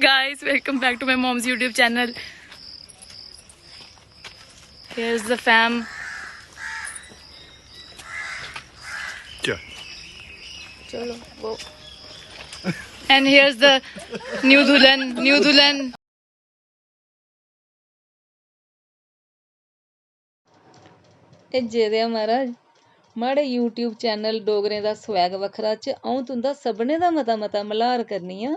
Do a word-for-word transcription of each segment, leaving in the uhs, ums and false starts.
Guys, welcome back to my mom's YouTube channel. Here's the fam. क्या? चलो, वो। And here's the new दुल्हन, new दुल्हन। एह् जेह्दे महाराज, माड़े YouTube चैनल डोगरें दा स्वैग बक्खरा च अ'ऊं तुं'दा सभनें दा मता मता मल्हार करनी आं।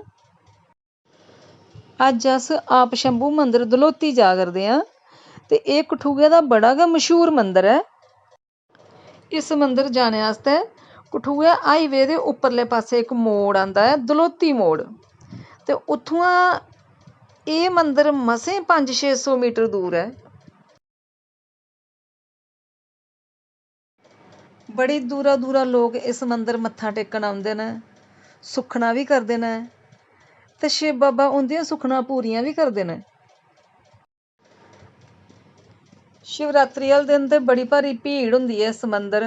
अज्ज अस आप शंभू मंदर दलोती जा करदे आं ते एह् कठुए दा बड़ा गै मशहूर मंदर ऐ। इस मंदर जाने आस्तै कठुए हाईवे दे उप्परले पासै इक मोड़ आंदा ऐ, दलोती मोड़, ते उत्थुआं एह् मंदर मसें पंज छे सौ मीटर दूर ऐ। बड़ी दूरा दूरा लोक इस मंदर मत्था टेकन औंदे न, सुक्खना बी करदे न ते शिव बाबा उं'दियां सुक्खनां पूरियां बी करदे न। शिवरात्रि आह्ले दिन ते बड़ी भारी भीड़ होंदी ऐ इस मंदर।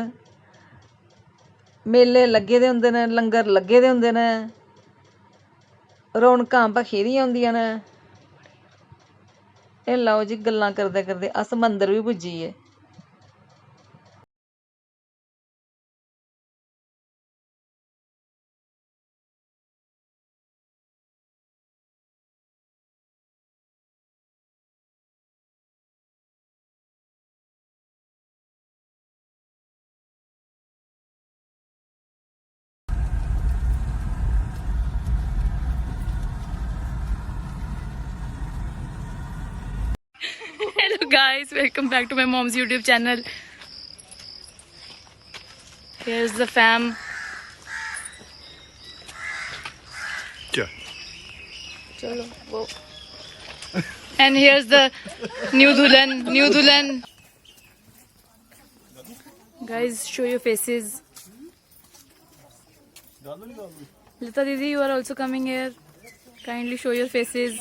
मेले लग्गे दे होंदे न, लंगर लग्गे दे होंदे न, रौनकां बक्खी दियां होंदियां न। एह् लैओ जी, गल्लां करदे करदे अस मंदर बी पुज्जी गे। Hello guys, welcome back to my mom's YouTube channel. Here's the fam. क्या? चलो, वो। And here's the new दुल्हन, new दुल्हन। Guys, show your faces. Lata Didi, you are also coming here. Kindly show your faces.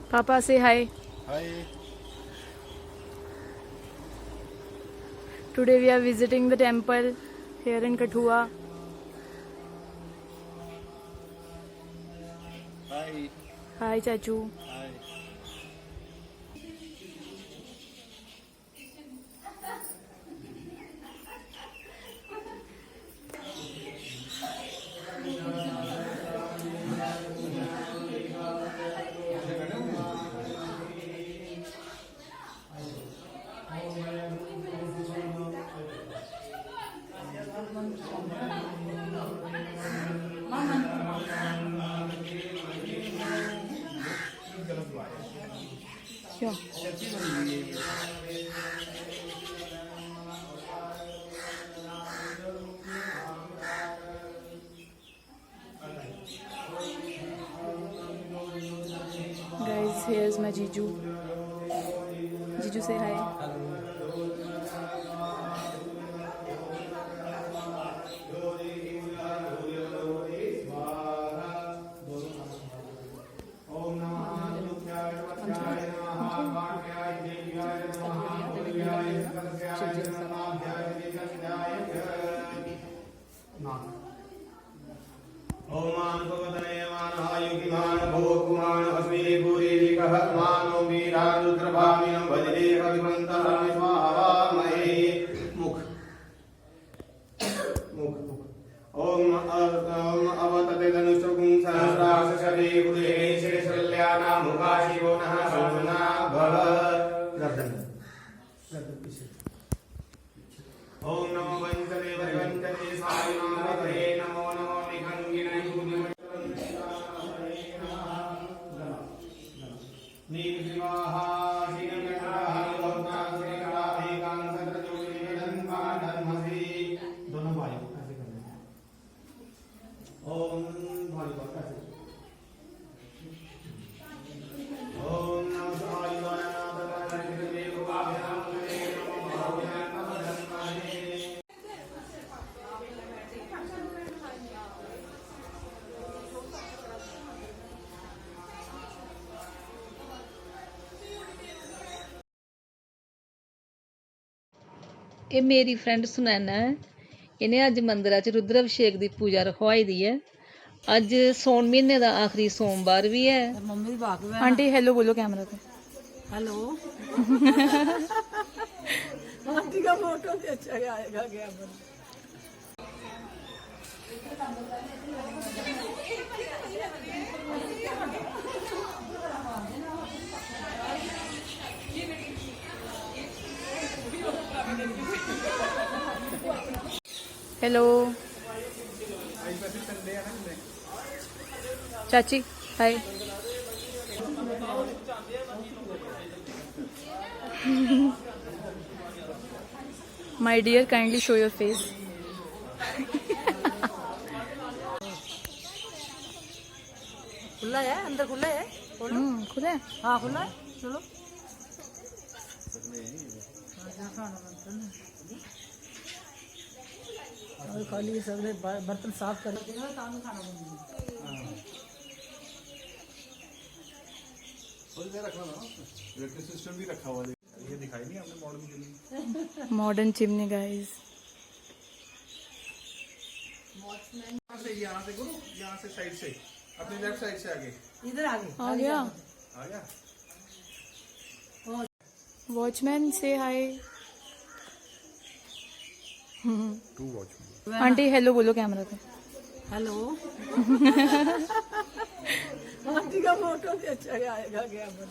Papa, say hi. Hi. Today we are visiting the temple here in Kathua. Hi. Hi, Chachu. Hi. Guys, here's my Jiju. Jiju, say hi. Om मानसोदने मानहायुगिमान भोगुमान अस्मिने पुरी विकहमानो वीरान रुद्रभामिनं भजने कविमंतराय स्वाहा महे। मुख। मुख, मुख। ओम अ-, ओम अवतते धनुष्टुकुं सहस्राक्ष शरे कुले शैलशल्यानामुखा शिवो नः शोणा भव। गर्दन। गर्दन पीछे। ओम नमो वंशते वरिवंशते सायमानवतये नमो नमो निखंगिणयूनिवंशते। दोनों भाई ऐसे करने हैं। ओम भाई बात ऐसे। ओम नमः शिवाय। एह् मेरी फ्रेंड सुनैना ऐ। इ'नें अज्ज मंदरा च रुद्राभिषेक दी पूजा रखवाई दी ऐ। अज्ज सौन म्हीने दा आखरी सोमवार बी ऐ। मम्मी दी बाकफ है। आंटी, हेलो बोलो कैमरा पे। हेलो। आंटी का फोटो भी अच्छा आएगा कैमरा। हेलो चाची, हाय। My dear, kindly show your face. खुला है, अंदर खुला है। खोलो। हम्म, खुला है। हाँ, खुला है। चलो। और खाली सबने ब-, बर्तन साफ कर। थोड़ी देर रखना था ना, इलेक्ट्रिक सिस्टम भी रखा हुआ है। ये दिखाई नहीं आपने modern chimney? Modern chimney, guys. यहाँ से, यहाँ से गुरु, यहाँ से, साइड से, अपने लेफ्ट साइड से आगे। इधर आगे, आ आगे गया। जाओ। आ गया। वॉचमैन, से hi. To watchman. Aunty, hello बोलो कैमरा पे। हेलो। आंटी का फोटो भी अच्छा आएगा camera.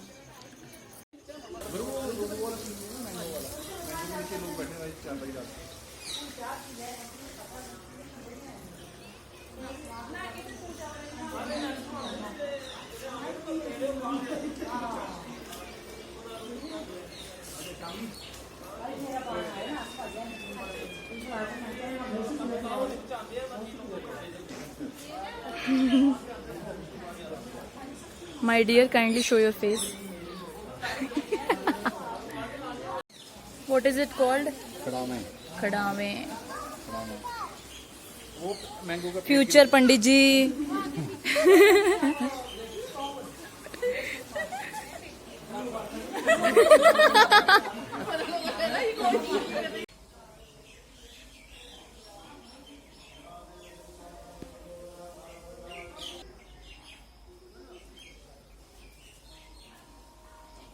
My dear, kindly show your face. What is it called? खड़ावें। खड़ावें। खड़ावें। वो मैंगो का फ्यूचर पंडित जी।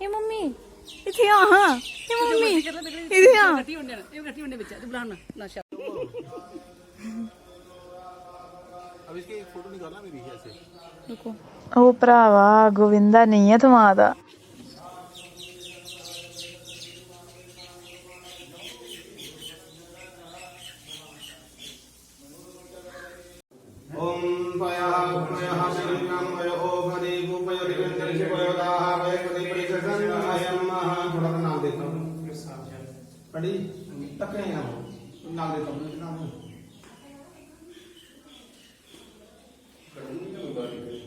ए मम्मी, इथे आ, हाँ। ए मम्मी, इथे आ। इकट्ठी होने ना, ये इकट्ठी होने बच्चा, तू बुलाना, ना शा। अब इसकी एक फोटो निकालना मेरी ऐसे। रुको। ओ भरावा, गोविंदा नहीं है थमां दा। ॐ पयः पयः पृथिव्यां पयो ओघदीगुपयो दिव्यन्तरिक्षपयो दाः पयस्पति परिषदं अयं महा। थोड़ा सा नाम देता हूँ। पढ़ी? तक नहीं नाम। नाम देता हूँ, नाम।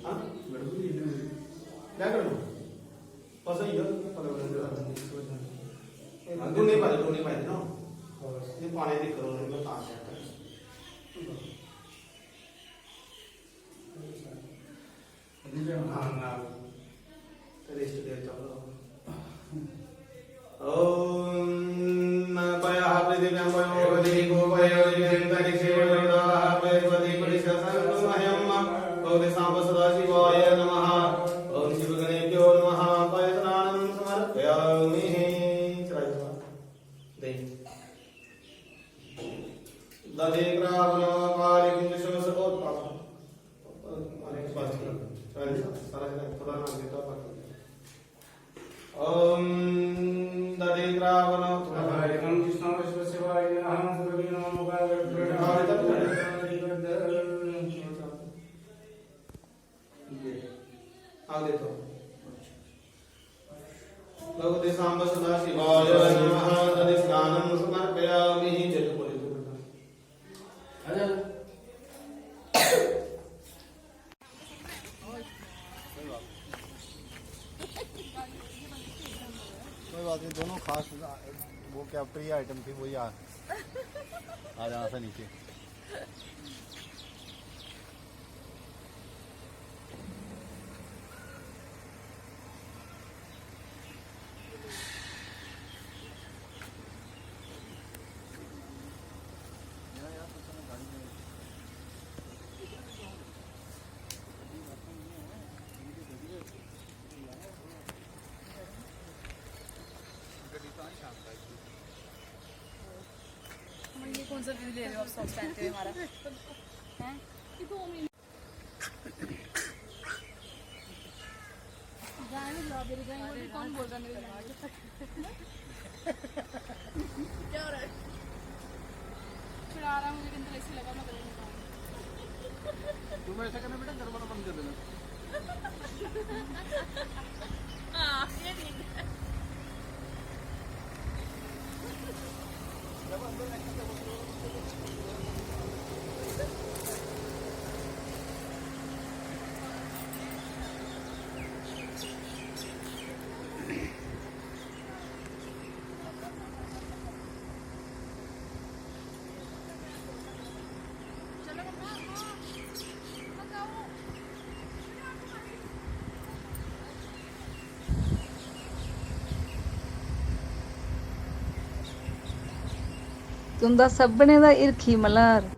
हाँ? क्या करूँ? बस ये पता लगा। दोनों पाए, दोनों पाए ना। ये पानी भी करो, नहीं बता सकते। ॐ पयः पृथिव्यां पयो ओघदीगुपयो दिव्यन्तरिक्षे पयो दाः पयस्पति परिषदं अयं मा। ॐ तेषां सदाशिवाय नमः। ॐ शिवगणेभ्यो नमः। पयस्नानं समर्पयामि। चलाइए। दे। दधिग्राहणं कालिकं च शिवस्य उत्पन्नं। अरे, बस, सारा, सारा, थोड़ा नाम देता बाकी। ॐ दधिग्राहणं कालिकं च शिवस्य वायुनाहं सुरभि नमो। आगे तो। भगवते साम्ब सदाशिवाय नमः। दधिस्नानं समर्पयामि। जल बोले तो बेटा। कोई बात नहीं, दोनों खास, वो क्या प्रिय आइटम थी, वही आ, आ जाना था नीचे। जल्दी ले रहे हो आप सॉक्स पहनते हुए हमारा, हैं? गाने में जवाब दे रहे हैं, कौन बोल रहा है मेरे गाने? क्या हो रहा है? चिढ़ा रहा है मुझे, किंतु ऐसे लगा मैं गले में। तुम ऐसा करना बेटा, गरमाना बंद कर देना। हाँ, ये ठीक है। तुं'दा सभनें दा हिरखी मल्हार।